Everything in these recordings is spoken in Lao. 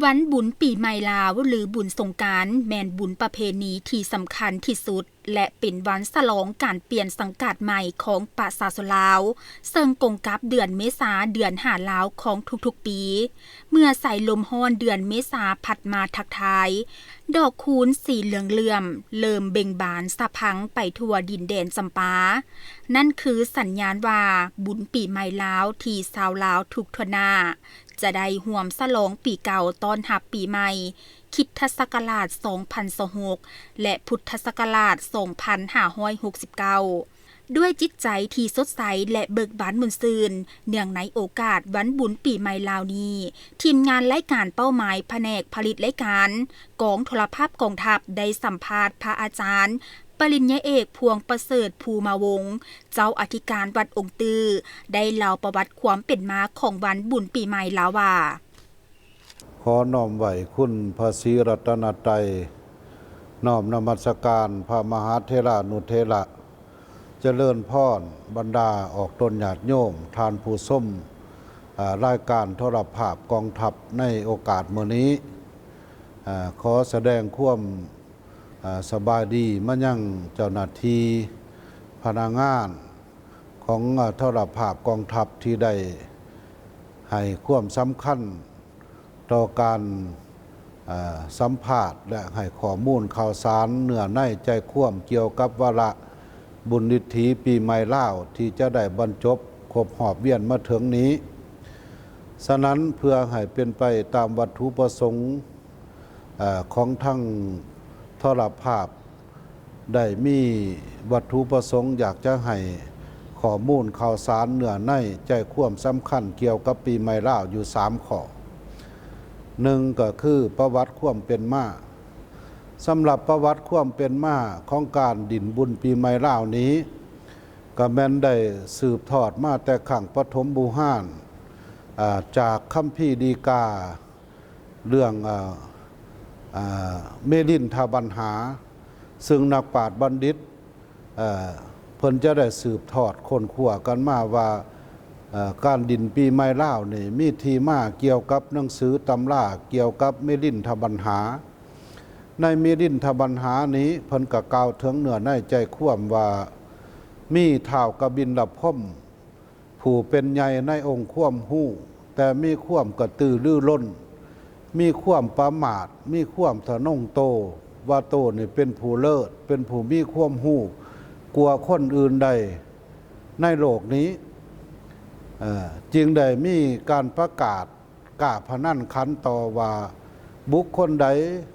ວັນບຸນປີໃໝ່ລາວ ຫຼື ບຸນສົງການ ແມ່ນບຸນປະເພນີທີ່ສຳຄັນທີ່ສຸດ ແລະ ເປັນວັນສະຫຼອງການປ່ຽນສັງກັດໃໝ່ຂອງປະຊາຊົນລາວ, ເຊິ່ງກົງກັບເດືອນເມສາ ເດືອນຫ້າລາວຂອງທຸກໆປີ. ເມື່ອສາຍລົມຮ້ອນເດືອນເມສາພັດມາທັກທາຍ, ດອກຄູນສີເຫຼືອງເຫຼື້ອມເລີ່ມເບັ່ງບານສະພັງໄປທົ່ວດິນແດນຈຳປາ. ນັ້ນຄືສັນຍານວ່າ ບຸນປີໃໝ່ລາວທີ່ຊາວລາວທຸກທົ່ວໜ້າ ຈະໄດ້ຮ່ວມສະຫຼອງປີເກົ່າຕ້ອນຮັບປີໃໝ່ ຄຣິສຕະສັກກະລາດສອງພັນຊາວຫົກ ແລະ ພຸດທະສັກກະລາດສອງພັນຫ້າຮ້ອຍຫົກສິບເກົ້າ ດ້ວຍຈິດໃຈທີ່ສົດໃສ ແລະ ເບີກບານມ່ວນຊື່ນ. ເນື່ອງໃນໂອກາດວັນບຸນປີໃໝ່ລາວນີ້, ທີມງານລາຍການເປົ້າໝາຍພະແນກຜະລິດລາຍການ ກອງໂທລະພາບກອງທັບ ໄດ້ສຳພາດພະອາຈານ ປະລິນຍາເອກ ພວງປະເສີດ ພູມະວົງ ເຈົ້າອະທິການວັດອົງຕື້ ໄດ້ເລົ່າປະຫວັດຄວາມເປັນມາຂອງວັນບຸນປີໃໝ່ລາວວ່າ. ຂໍນ້ອມໄຫວ້ຄຸນພະສີລັດຕະນະໄຕ, ນ້ອມນະມັດສະການພະມະຫາເຖລານຸເຖລະ, ຈະເລີນພອນບັນດາອອກຕົນຍາດໂຍມ, ທ່ານຜູ້ຊົມ, ອາ, ລາຍການໂທລະພາບກອງທັບໃນໂອກາດມື້ນີ້. ອາ, ຂໍສະແດງຄວາມ, ອາ, ສະບາຍດີມາຍັງເຈົ້າໜ້າທີ່ພະນັກງານ ຂອງ ເອີ ໂທລະພາບກອງທັບທີ່ໄດ້ໃຫ້ຄວາມສຳຄັນຕໍ່ການ, ເອີ ສຳພາດ ແລະ ໃຫ້ຂໍ້ມູນຂ່າວສານເນື້ອໃນໃຈຄວາມກ່ຽວກັບວາລະບຸນວິຖີປີໃໝ່ລາວ ທີ່ຈະໄດ້ບັນຈົບຄົບຮອບວຽນມາເຖິງນີ້. ສະນັ້ນ ເພື່ອໃຫ້ເປັນໄປຕາມວັດຖຸປະສົງ, ເອີ ຂອງທາງໂທລະພາບ ໄດ້ມີວັດຖຸປະສົງຢາກຈະໃຫ້ຂໍ້ມູນຂ່າວສານເນື້ອໃນໃຈຄວາມສຳຄັນກ່ຽວກັບປີໃໝ່ລາວຢູ່ສາມຂໍ້. ໜຶ່ງ ກໍຄືປະຫວັດຄວາມເປັນມາ. ສຳລັບປະຫວັດຄວາມເປັນມາຂອງການດິນບຸນປີໃໝ່ລາວນີ້ ກໍແມ່ນໄດ້ສືບທອດມາແຕ່ຄັ້ງປະຖົມບູຮານ, ອາ, ຈາກຄຳພີດີກາ ເລື່ອງ, ເອີ, ເອີ, ມິລິນທະບັນຫາ, ຊຶ່ງນັກປາດບັນດິດ, ເອີ, ເພິ່ນຈະໄດ້ສືບທອດຄົ້ນຄວ້າກັນມາວ່າ, ເອີ, ການດິນປີໃໝ່ລາວນີ້ມີທີ່ມາກ່ຽວກັບໜັງສືຕຳລາ, ກ່ຽວກັບມິລິນທະບັນຫາ. ໃນມິລິນທະບັນຫານີ້ ເພິ່ນກໍກ່າວເຖິງເນື້ອໃນໃຈຄວາມວ່າ ມີທ້າວກະບິນລະພົມ ຜູ້ເປັນໃຫຍ່ໃນອົງຄວາມຮູ້, ແຕ່ມີຄວາມກະຕືລືລົ້ນ, ມີຄວາມປະໝາດ, ມີຄວາມທະນົງໂຕ ວ່າໂຕນີ້ເປັນຜູ້ເລີດ, ເປັນຜູ້ມີຄວາມຮູ້ກວ່າຄົນອື່ນໃດໃນໂລກນີ້, ເອີ, ຈຶ່ງໄດ້ມີການປະກາດ ກ້າພະນັນຂັນຕໍ່ວ່າ ບຸກຄົນໃດ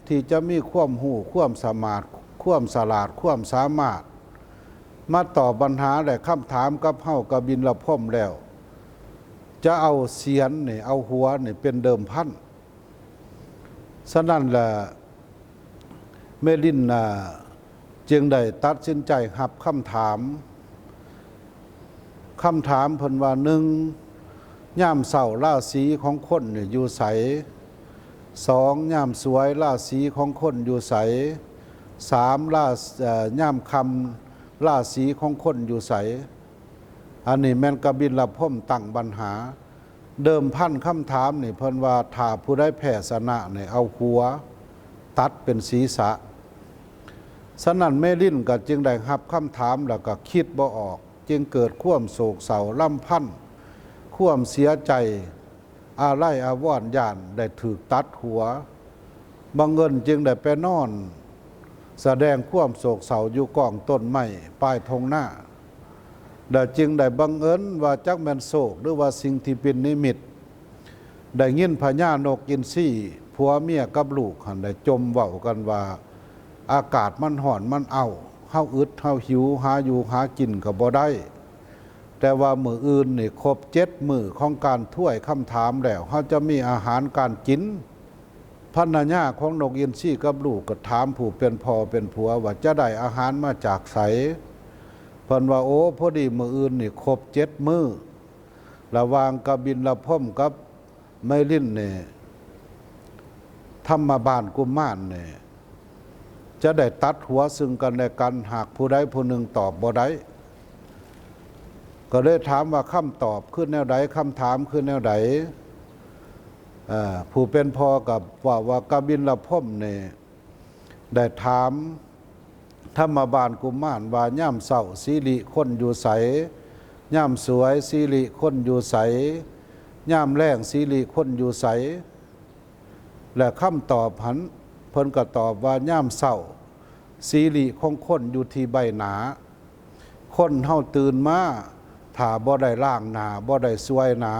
ທີ່ຈະມີຄວາມຮູ້, ຄວາມສາມາດ, ຄວາມສະຫຼາດ, ຄວາມສາມາດ ມາຕອບບັນຫາ ແລະ ຄຳຖາມກັບເຮົາກະບິນລະພົມແລ້ວ ຈະເອົາສຽນນີ້, ເອົາຫົວນີ້ເປັນເດີມພັນ. ສະນັ້ນລະ ເມລິນນາຈຶ່ງໄດ້ຕັດສິນໃຈຮັບຄຳຖາມ. ຄຳຖາມເພິ່ນວ່າ ໜຶ່ງ ຍາມເຊົ້າລາສີຂອງຄົນນີ້ຢູ່ໃສ? ສອງ ຍາມສວຍລາສີຂອງຄົນຢູ່ໃສ? ສາມ ລາ, ເອີ, ຍາມຄ່ຳລາສີຂອງຄົນຢູ່ໃສ? ອັນນີ້ແມ່ນກະບິນລະພົມຕັ້ງບັນຫາ. ເດີມພັນຄຳຖາມນີ້ເພິ່ນວ່າ ຖ້າຜູ້ໃດແພ້ຊະນະນີ້ເອົາຫົວຕັດເປັນສີສະ. ສະນັ້ນເມລິນກໍຈຶ່ງໄດ້ຮັບຄຳຖາມ ແລ້ວກໍຄິດບໍ່ອອກ, ຈຶ່ງເກີດຄວາມໂສກເສົ້າລຳພັນ, ຄວາມເສຍໃຈ, ອາໄລອາວອນ ຢ້ານໄດ້ຖືກຕັດຫົວ. ບັງເອີນຈຶ່ງໄດ້ໄປນອນສະແດງຄວາມໂສກເສົ້າຢູ່ກ້ອງຕົ້ນໄມ້ປາຍທົ່ງນາ. ແລ້ວຈຶ່ງໄດ້ບັງເອີນວ່າ ຈັກແມ່ນໂຊກ ຫຼືວ່າສິ່ງທີ່ເປັນນິມິດ, ໄດ້ຍິນພະຍານົກອິນຊີ ຜົວເມຍກັບລູກຫັ້ນໄດ້ຈົ່ມເວົ້າກັນວ່າ ອາກາດມັນຮ້ອນມັນເອົ້າ, ເຮົາອຶດເຮົາຫິວ, ຫາຢູ່ຫາກິນກໍບໍ່ໄດ້, ແຕ່ວ່າມື້ອື່ນນີ້ຄົບເຈັດມື້ຂອງການທວາຍຄຳຖາມແລ້ວ, ເຮົາຈະມີອາຫານການກິນ. ພັນລະຍາຂອງນົກອິນຊີກັບລູກກໍຖາມຜູ້ເປັນພໍ່ເປັນຜົວວ່າ ຈະໄດ້ອາຫານມາຈາກໃສ? ເພິ່ນວ່າ ໂອ້ ພໍດີມື້ອື່ນນີ້ຄົບເຈັດມື້ ລະຫວ່າງກະບິນລະພົມກັບໄມລິນນີ້ ທຳມະບານກຸມມານນີ້ ຈະໄດ້ຕັດຫົວຊຶ່ງກັນແລະກັນ ຫາກຜູ້ໃດຜູ້ໜຶ່ງຕອບບໍ່ໄດ້. ກໍເລີຍຖາມວ່າ ຄຳຕອບຄືແນວໃດ? ຄຳຖາມຄືແນວໃດ? ເອີ ຜູ້ເປັນພໍ່ກໍເວົ້າວ່າ ກະບິນລະພົມນີ້ໄດ້ຖາມທຳມະບານກຸມານວ່າ ຍາມເຊົ້າສີລິຄົນຢູ່ໃສ? ຍາມສວຍສີລິຄົນຢູ່ໃສ? ຍາມແລ້ງສີລິຄົນຢູ່ໃສ? ແລະ ຄຳຕອບຫັ້ນ ເພິ່ນກໍຕອບວ່າ ຍາມເຊົ້າສີລິຂອງຄົນຢູ່ທີ່ໃບໜ້າ. ຄົນເຮົາຕື່ນມາ ຖ້າບໍ່ໄດ້ລ້າງໜ້າ ບໍ່ໄດ້ສວຍໜ້າ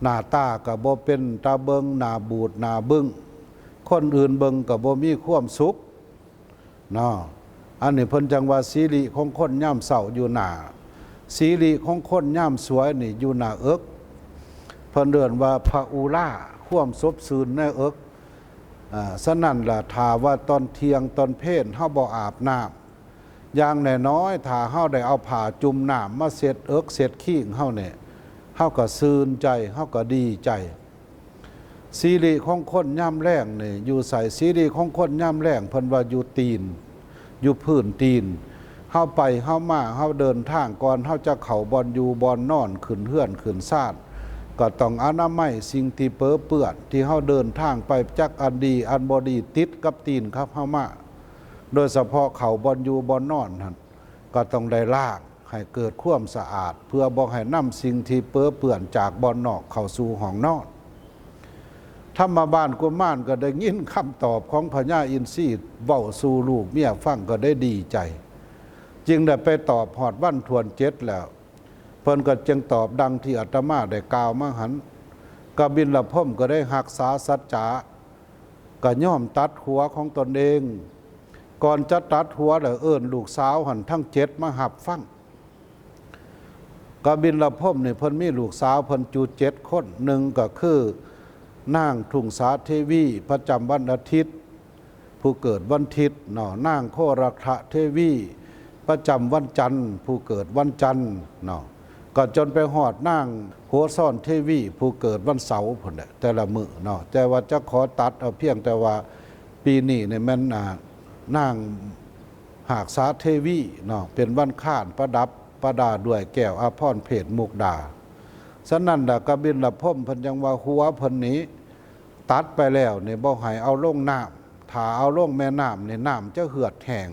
ໜ້າຕາກໍບໍ່ເປັນຕາເບິ່ງ ໜ້າບູດໜ້າບຶ້ງ ຄົນອື່ນເບິ່ງກໍບໍ່ມີຄວາມສຸກເນາະ. ອັນນີ້ເພິ່ນຈັ່ງວ່າ ສີລິຂອງຄົນຍາມເຊົ້າຢູ່ໜ້າ ສີລິຂອງຄົນຍາມສວຍນີ້ຢູ່ໜ້າເອິກ ເພິ່ນເອີ້ນວ່າພະອຸລາ ຄວາມສົດຊື່ນໃນເອິກ. ອາ ສະນັ້ນລະ ຖ້າວ່າຕອນທ່ຽງຕອນເພນເຮົາບໍ່ອາບນ້ຳ ຢ່າງໜ້ອຍໆ ຖ້າເຮົາໄດ້ເອົາຜ້າຈຸ່ມນ້ຳມາເຊັດເອິກເຊັດຄີງເຮົານີ້ ເຮົາກໍຊື່ນໃຈ ເຮົາກໍດີໃຈ. ສີລິຂອງຄົນຍາມແລ້ງນີ້ຢູ່ໃສ? ສີລິຂອງຄົນຍາມແລ້ງ ເພິ່ນວ່າຢູ່ຕີນ ຢູ່ພື້ນຕີນ. ເຮົາໄປເຮົາມາ ເຮົາເດີນທາງ ກ່ອນເຮົາຈະເຂົ້າບ່ອນຢູ່ບ່ອນນອນ ຂຶ້ນເຮືອນຂຶ້ນຊານ ກໍຕ້ອງອະນາໄມສິ່ງທີ່ເປິເປື້ອນ ທີ່ເຮົາເດີນທາງໄປ ຈັກອັນດີອັນບໍ່ດີ ຕິດກັບຕີນກັບເຮົາມາ ໂດຍສະເພາະເຂົ້າບ່ອນຢູ່ບ່ອນນອນຫັ້ນ ກໍຕ້ອງໄດ້ລ້າງໃຫ້ເກີດຄວາມສະອາດ ເພື່ອບໍ່ໃຫ້ນຳສິ່ງທີ່ເປິເປື້ອນຈາກບ່ອນນອກເຂົ້າສູ່ຫ້ອງນອນ. ທຳມະບານກຸມານກໍໄດ້ຍິນຄຳຕອບຂອງພະຍາອິນຊີເວົ້າສູ່ລູກເມຍຟັງ ກໍໄດ້ດີໃຈ ຈຶ່ງໄດ້ໄປຕອບຮອດວັນຖ້ວນເຈັດແລ້ວ ເພິ່ນກໍຈຶ່ງຕອບດັ່ງທີ່ອາດຕະມາໄດ້ກ່າວມາຫັ້ນ. ກະບິນລະພົມກໍໄດ້ຮັກສາສັດຈະ ກໍຍອມຕັດຫົວຂອງຕົນເອງ. ກ່ອນຈະຕັດຫົວແລ້ວເອີ້ນລູກສາວຫັ້ນທັງເຈັດມາຮັບຟັງ. ກະບິນລະພົມນີ້ເພິ່ນມີລູກສາວເພິ່ນຢູ່ເຈັດຄົນ ໜຶ່ງກໍຄືນາງທຸງສາເທວີ ປະຈຳວັນອາທິດ ຜູ້ເກີດວັນທິດເນາະ, ນາງໂຄລັດຖະເທວີ ປະຈຳວັນຈັນ ຜູ້ເກີດວັນຈັນເນາະ, ກໍຈົນໄປຮອດນາງໂຫສອນເທວີ ຜູ້ເກີດວັນເສົາພຸ້ນແຫຼະ ແຕ່ລະມື້ເນາະ. ແຕ່ວ່າຈະຂໍຕັດເອົາພຽງແຕ່ວ່າປີນີ້ນີ້ແມ່ນ ອ່າ ນາງ ຫາກສາເທວີເນາະ ເປັນວັນຄານ ປະດັບປະດາດ້ວຍແກ້ວອາພອນເພດມຸກດາ. ສະນັ້ນລະ ກະບິນລະພົມເພິ່ນຈັ່ງວ່າຫົວເພິ່ນນີ້ຕັດໄປແລ້ວນີ້ບໍ່ໃຫ້ເອົາລົງນ້ຳ, ຖ້າເອົາລົງແມ່ນ້ຳນີ້ ນ້ຳຈະເຫືອດແຫ້ງ,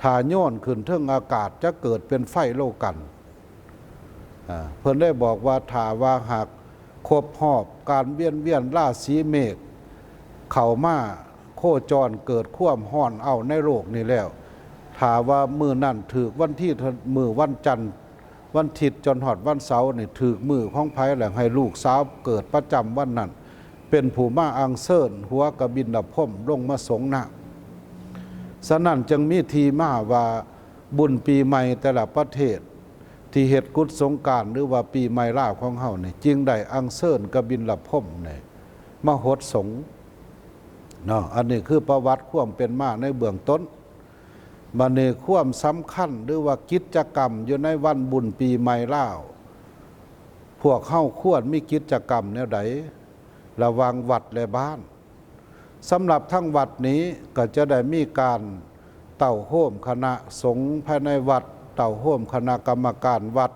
ຖ້າໂຍນຂຶ້ນເທິງອາກາດຈະເກີດເປັນໄຟໂລກັນ. ອາ ເພິ່ນໄດ້ບອກວ່າ ຖ້າວ່າຫາກຄົບຮອບການວຽນວຽນລາສີເມກເຂົ້າມາໂຄຈອນ ເກີດຄວາມຮ້ອນເອົ້າໃນໂລກນີ້ແລ້ວ, ຖ້າວ່າມື້ນັ້ນຖືກວັນທີ ມື້ວັນຈັນ ວັນທິດ ຈົນຮອດວັນເສົານີ້ ຖືກມື້ຂອງໃຜແລ້ວ ໃຫ້ລູກສາວເກີດປະຈຳວັນນັ້ນ ເປັນຜູ້ມາອັນເຊີນຫົວກະບິນລະພົມລົງມາສົງນ້ຳ. ສະນັ້ນຈຶ່ງມີທີ່ມາວ່າ ບຸນປີໃໝ່ແຕ່ລະປະເທດທີ່ເຮັດກຸດສົງການ ຫຼືວ່າປີໃໝ່ລາວຂອງເຮົານີ້ ຈຶ່ງໄດ້ອັນເຊີນກະບິນລະພົມນີ້ມາຫົດສົງເນາະ. ອັນນີ້ຄືປະຫວັດຄວາມເປັນມາໃນເບື້ອງຕົ້ນ. ບັດນີ້ຄວາມສຳຄັນ ຫຼືວ່າກິດຈະກຳຢູ່ໃນວັນບຸນປີໃໝ່ລາວ ພວກເຮົາຄວນມີກິດຈະກຳແນວໃດ ລະຫວ່າງວັດ ແລະ ບ້ານ? ສຳລັບທາງວັດນີ້ກໍຈະໄດ້ມີການເຕົ້າໂຮມຄະນະສົງພາຍໃນວັດ, ເຕົ້າໂຮມຄະນະກຳມະການວັດ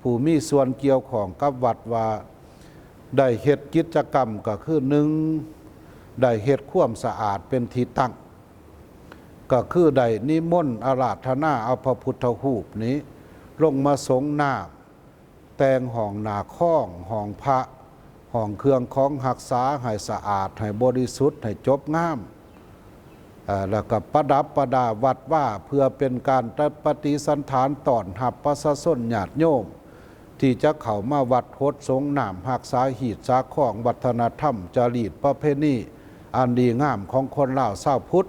ຜູ້ມີສ່ວນກ່ຽວຂ້ອງກັບວັດວ່າ ໄດ້ເຮັດກິດຈະກຳ ກໍຄື ໜຶ່ງ ໄດ້ເຮັດຄວາມສະອາດເປັນທີ່ຕັ້ງ, ກໍຄືໄດ້ນິມົນອາລາທະນາເອົາພະພຸດທະຮູບນີ້ລົງມາສົງນ້ຳ, ແຕ່ງຫ້ອງໜ້າຄອງ, ຫ້ອງພະ, ຫ້ອງເຄື່ອງຂອງຮັກສາໃຫ້ສະອາດ, ໃຫ້ບໍລິສຸດ, ໃຫ້ຈົບງາມ, ເອີ ແລ້ວກໍປະດັບປະດາວັດວາ ເພື່ອເປັນການປະຕິສັນຖານຕ້ອນຮັບປະຊາຊົນຍາດໂຍມ ທີ່ຈະເຂົ້າມາວັດຫົດສົງນ້ຳ, ຮັກສາຮີດສາຄອງວັດທະນະທຳ, ຈະລີດປະເພນີອັນດີງາມຂອງຄົນລາວຊາວພຸດ.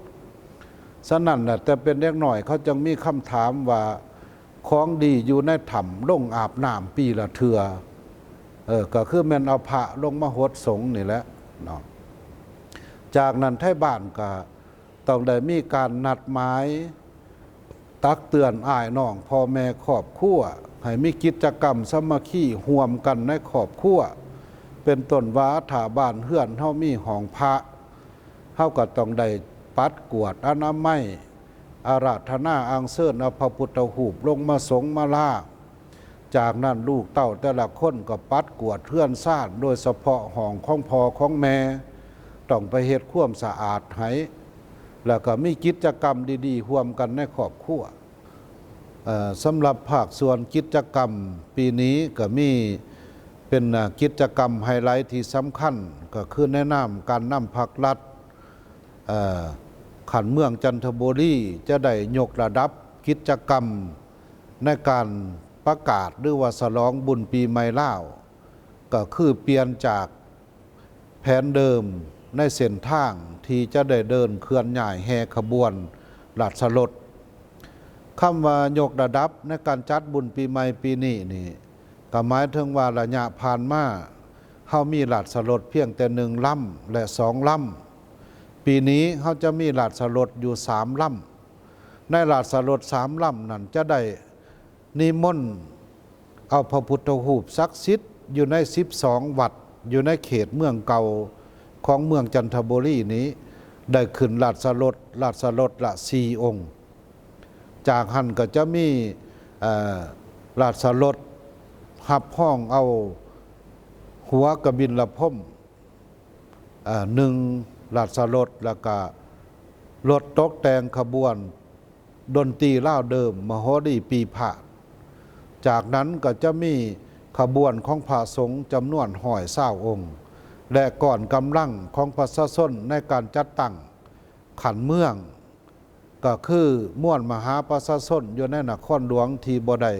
ສະນັ້ນນະ ແຕ່ເປັນເດັກນ້ອຍເຂົາຈຶ່ງມີຄຳຖາມວ່າ ຂອງດີຢູ່ໃນຖ້ຳລົງອາບນ້ຳປີລະເທື່ອ, ເອີ ກໍຄືແມ່ນເອົາພະລົງມາຫົດສົງນີ້ແຫຼະເນາະ. ຈາກນັ້ນໄທບ້ານກໍຕ້ອງໄດ້ມີການນັດໝາຍ ຕັກເຕືອນອ້າຍນ້ອງພໍ່ແມ່ຄອບຄົວ ໃຫ້ມີກິດຈະກຳສາມັກຄີຮ່ວມກັນໃນຄອບຄົວ, ເປັນຕົ້ນວ່າ ຖ້າບ້ານເຮືອນເຮົາມີຫ້ອງພະ ເຮົາກໍຕ້ອງໄດ້ປັດກວາດອະນາໄມ, ອາລາທະນາອັນເຊີນເອົາພະພຸດທະຮູບລົງມາສົງມາລ້າງ, ຈາກນັ້ນລູກເຕົ້າແຕ່ລະຄົນກໍປັດກວາດເຮືອນຊານ, ໂດຍສະເພາະຫ້ອງຂອງພໍ່ຂອງແມ່ ຕ້ອງໄປເຮັດຄວາມສະອາດໃຫ້ ແລ້ວກໍມີກິດຈະກຳດີໆຮ່ວມກັນໃນຄອບຄົວ. ເອີ ສຳລັບພາກສ່ວນກິດຈະກຳປີນີ້ກໍມີເປັນ ເອີ ກິດຈະກຳໄຮໄລທີ່ສຳຄັນ ກໍຄືໃນນາມການນຳພັກລັດ ເອີ ຂັ້ນເມືອງຈັນທະບູລີ ຈະໄດ້ຍົກລະດັບກິດຈະກຳໃນການປະກາດ ຫຼືວ່າສະຫຼອງບຸນປີໃໝ່ລາວ ກໍຄືປ່ຽນຈາກ ແຜນເດີມໃນເສັ້ນທາງທີ່ຈະໄດ້ເດີນເຄື່ອນຍ້າຍແຫ່ຂະບວນລາຊະລົດ. ຄຳວ່າຍົກລະດັບໃນການຈັດບຸນປີໃໝ່ປີນີ້ນີ້ ກໍໝາຍເຖິງວ່າໄລຍະຜ່ານມາ ເຮົາມີລາຊະລົດພຽງແຕ່ໜຶ່ງລຳ ແລະ ສອງລຳ. ປີນີ້ເຮົາຈະມີລາຊະລົດຢູ່ສາມລຳ. ໃນລາຊະລົດສາມລຳນັ້ນ ຈະໄດ້ ນິມົນເອົາພະພຸດທະຮູບສັກສິດຢູ່ໃນສິບສອງວັດ ຢູ່ໃນເຂດເມືອງເກົ່າຂອງເມືອງຈັນທະບູລີນີ້ ໄດ້ຂຶ້ນລາຊະລົດ ລາຊະລົດລະສີ່ອົງ. ຈາກຫັ້ນກໍຈະມີ ເອີ ລາຊະລົດຮັບຮອງເອົາຫົວກະບິນລະພົມ ເອີ ໜຶ່ງລາຊະລົດ ແລ້ວກະລົດຕົກແຕ່ງຂະບວນດົນຕີລາວເດີມ ມະໂຫຣີປີພາດ. ຈາກນັ້ນກໍຈະມີຂະບວນຂອງພະສົງຈຳນວນຮ້ອຍຊາວອົງ ແລະ ກ້ອນກຳລັງຂອງປະຊາຊົນໃນການຈັດຕັ້ງຂັ້ນເມືອງ ກໍຄືມວນມະຫາປະຊາຊົນຢູ່ໃນນະຄອນຫຼວງທີ່ບໍ່ໄດ້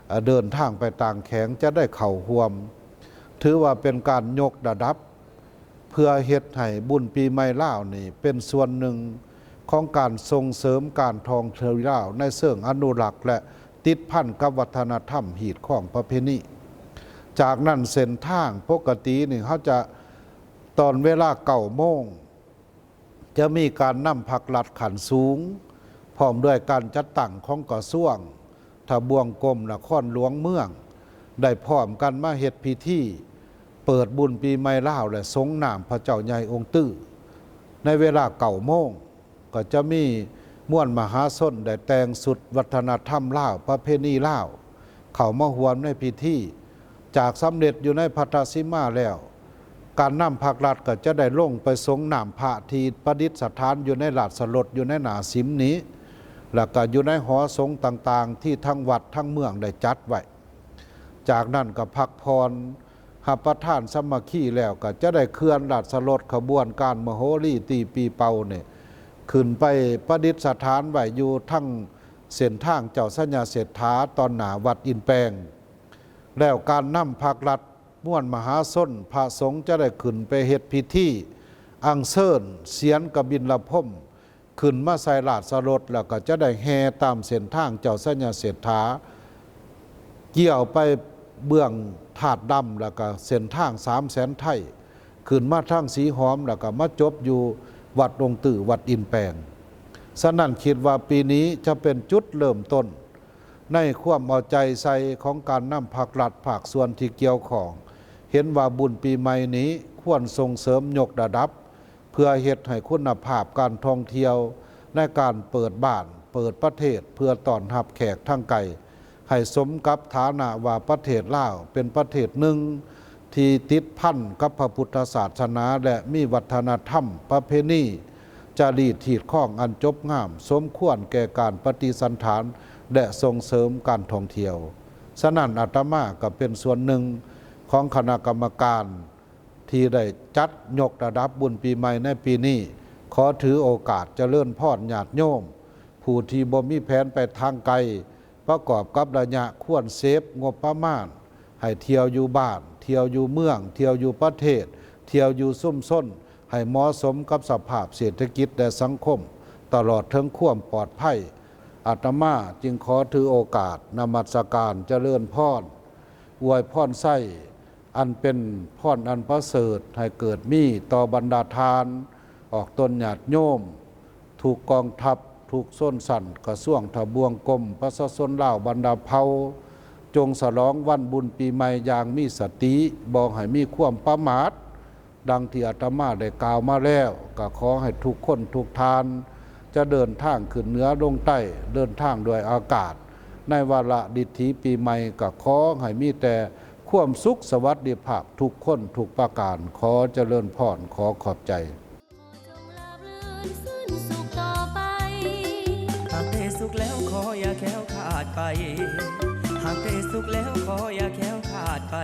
ເອີ ເດີນທາງໄປຕ່າງແຂວງຈະໄດ້ເຂົ້າຮ່ວມ. ຖືວ່າເປັນການຍົກລະດັບ ເພື່ອເຮັດໃຫ້ບຸນປີໃໝ່ລາວນີ້ເປັນສ່ວນໜຶ່ງຂອງການສົ່ງເສີມການທ່ອງທ່ຽວລາວໃນເຊີງອະນຸລັກ ແລະ ຕິດພັນກັບວັດທະນະທຳຮີດຄອງປະເພນີ. ຈາກນັ້ນເສັ້ນທາງປົກກະຕິນີ້ເຮົາຈະ ຕອນເວລາເກົ້າໂມງ ຈະມີການນຳພັກລັດຂັ້ນສູງ ພ້ອມດ້ວຍການຈັດຕັ້ງຂອງກະຊວງ, ທະບວງກົມ, ນະຄອນຫຼວງເມືອງ ໄດ້ພ້ອມກັນມາເຮັດພິທີເປີດບຸນປີໃໝ່ລາວ ແລະ ສົງນ້ຳພະເຈົ້າໃຫຍ່ອົງຕື້. ໃນເວລາເກົ້າໂມງ ກໍຈະມີມວນມະຫາຊົນໄດ້ແຕ່ງຊຸດວັດທະນະທຳລາວ, ປະເພນີລາວ ເຂົ້າມາຮ່ວມໃນພິທີ. ຈາກສຳເລັດຢູ່ໃນພັດທະສີມາແລ້ວ, ການນຳພັກລັດກໍຈະໄດ້ລົງໄປສົງນ້ຳພະທີ່ປະດິດສະຖານຢູ່ໃນລາຊະລົດຢູ່ໃນໜ້າສິມນີ້ ແລ້ວກໍຢູ່ໃນຫໍສົງຕ່າງໆທີ່ທາງວັດທາງເມືອງໄດ້ຈັດໄວ້. ຈາກນັ້ນກໍພັກຜ່ອນ ຮັບປະທານສາມັກຄີແລ້ວ ກໍຈະໄດ້ເຄື່ອນລາຊະລົດຂະບວນການມະໂຫຣີຕີປີເປົ່ານີ້ ຂຶ້ນໄປປະດິດສະຖານໄວ້ຢູ່ທາງເສັ້ນທາງເຈົ້າໄຊຍະເສດຖາ ຕອນໜ້າວັດອິນແປງ. ແລ້ວການນຳພັກລັດ ມວນມະຫາຊົນ ພະສົງຈະໄດ້ຂຶ້ນໄປເຮັດພິທີອັນເຊີນສຽນກະບິນລະພົມ ຂຶ້ນມາໃສ່ລາຊະລົດ ແລ້ວກໍຈະໄດ້ແຫ່ຕາມເສັ້ນທາງເຈົ້າໄຊຍະເສດຖາ ກ່ຽວໄປເບື້ອງທາດດຳ ແລ້ວກໍເສັ້ນທາງສາມແສນໄທ ຂຶ້ນມາທາງສີຫອມ ແລ້ວກໍມາຈົບຢູ່ວັດອົງຕື້ ວັດອິນແປງ. ສະນັ້ນຄິດວ່າປີນີ້ຈະເປັນຈຸດເລີ່ມຕົ້ນ ໃນຄວາມເອົາໃຈໃສ່ຂອງການນຳພັກລັດພາກສ່ວນທີ່ກ່ຽວຂ້ອງ ເຫັນວ່າບຸນປີໃໝ່ນີ້ຄວນສົ່ງເສີມຍົກລະດັບ ເພື່ອເຮັດໃຫ້ຄຸນນະພາບການທ່ອງທ່ຽວໃນການເປີດບ້ານເປີດປະເທດ ເພື່ອຕ້ອນຮັບແຂກທາງໄກ ໃຫ້ສົມກັບຖານະວ່າປະເທດລາວເປັນປະເທດໜຶ່ງ ທີ່ຕິດພັນກັບພະພຸດທະສາສະໜາ ແລະ ມີວັດທະນະທຳ ປະເພນີ ຈາລີດຮີດຄອງອັນຈົບງາມ ສົມຄວນແກ່ການປະຕິສັນຖານ ແລະ ສົ່ງເສີມການທ່ອງທ່ຽວ. ສະນັ້ນ ອາດຕະມາກໍເປັນສ່ວນໜຶ່ງຂອງຄະນະກຳມະການທີ່ໄດ້ຈັດຍົກລະດັບບຸນປີໃໝ່ໃນປີນີ້. ຂໍຖືໂອກາດຈະເລີນພອນຍາດໂຍມ ຜູ້ທີ່ບໍ່ມີແຜນໄປທາງໄກ ປະກອບກັບໄລຍະຄວນເຊບງົບປະມານ ໃຫ້ທ່ຽວຢູ່ບ້ານ, ທ່ຽວຢູ່ເມືອງ, ທ່ຽວຢູ່ປະເທດ, ທ່ຽວຢູ່ຊຸມຊົນ ໃຫ້ເໝາະສົມກັບສະພາບເສດຖະກິດ ແລະ ສັງຄົມ, ຕະຫຼອດເຖິງຄວາມປອດໄພ. ອາດຕະມາຈຶ່ງຂໍຖືໂອກາດນະມັດສະການຈະເລີນພອນ, ອວຍພອນໄຊ ອັນເປັນພອນອັນປະເສີດໃຫ້ເກີດມີຕໍ່ບັນດາທ່ານອອກຕົນຍາດໂຍມ ທຸກກອງທັບ, ທຸກຊົນຊັ້ນ, ກະຊວງ, ທະບວງກົມ, ປະຊາຊົນລາວບັນດາເຜົ່າ ຈົ່ງສະຫຼອງວັນບຸນປີໃໝ່ຢ່າງມີສະຕິ, ບໍ່ໃຫ້ມີຄວາມປະໝາດ. ດັ່ງທີ່ອາດຕະມາໄດ້ກ່າວມາແລ້ວ, ກະຂໍໃຫ້ທຸກຄົນທຸກທ່ານຈະເດີນທາງຂຶ້ນເໜືອລົງໃຕ້, ເດີນທາງດ້ວຍອາກາດ, ໃນວາລະດິຖີປີໃໝ່ ກໍຂໍໃຫ້ມີແຕ່ຄວາມສຸກສະຫວັດດີພາບທຸກຄົນທຸກປະການ. ຂໍຈະເລີນພອນ, ຂໍຂອບໃຈ. ຫາກແຕ່ສຸກແລ້ວຂໍຢ່າແຄ້ວຄາດໄປ ຫາກແຕ່ສຸກແລ້ວຂໍຢ່າແຄ້ວຄາດໄປ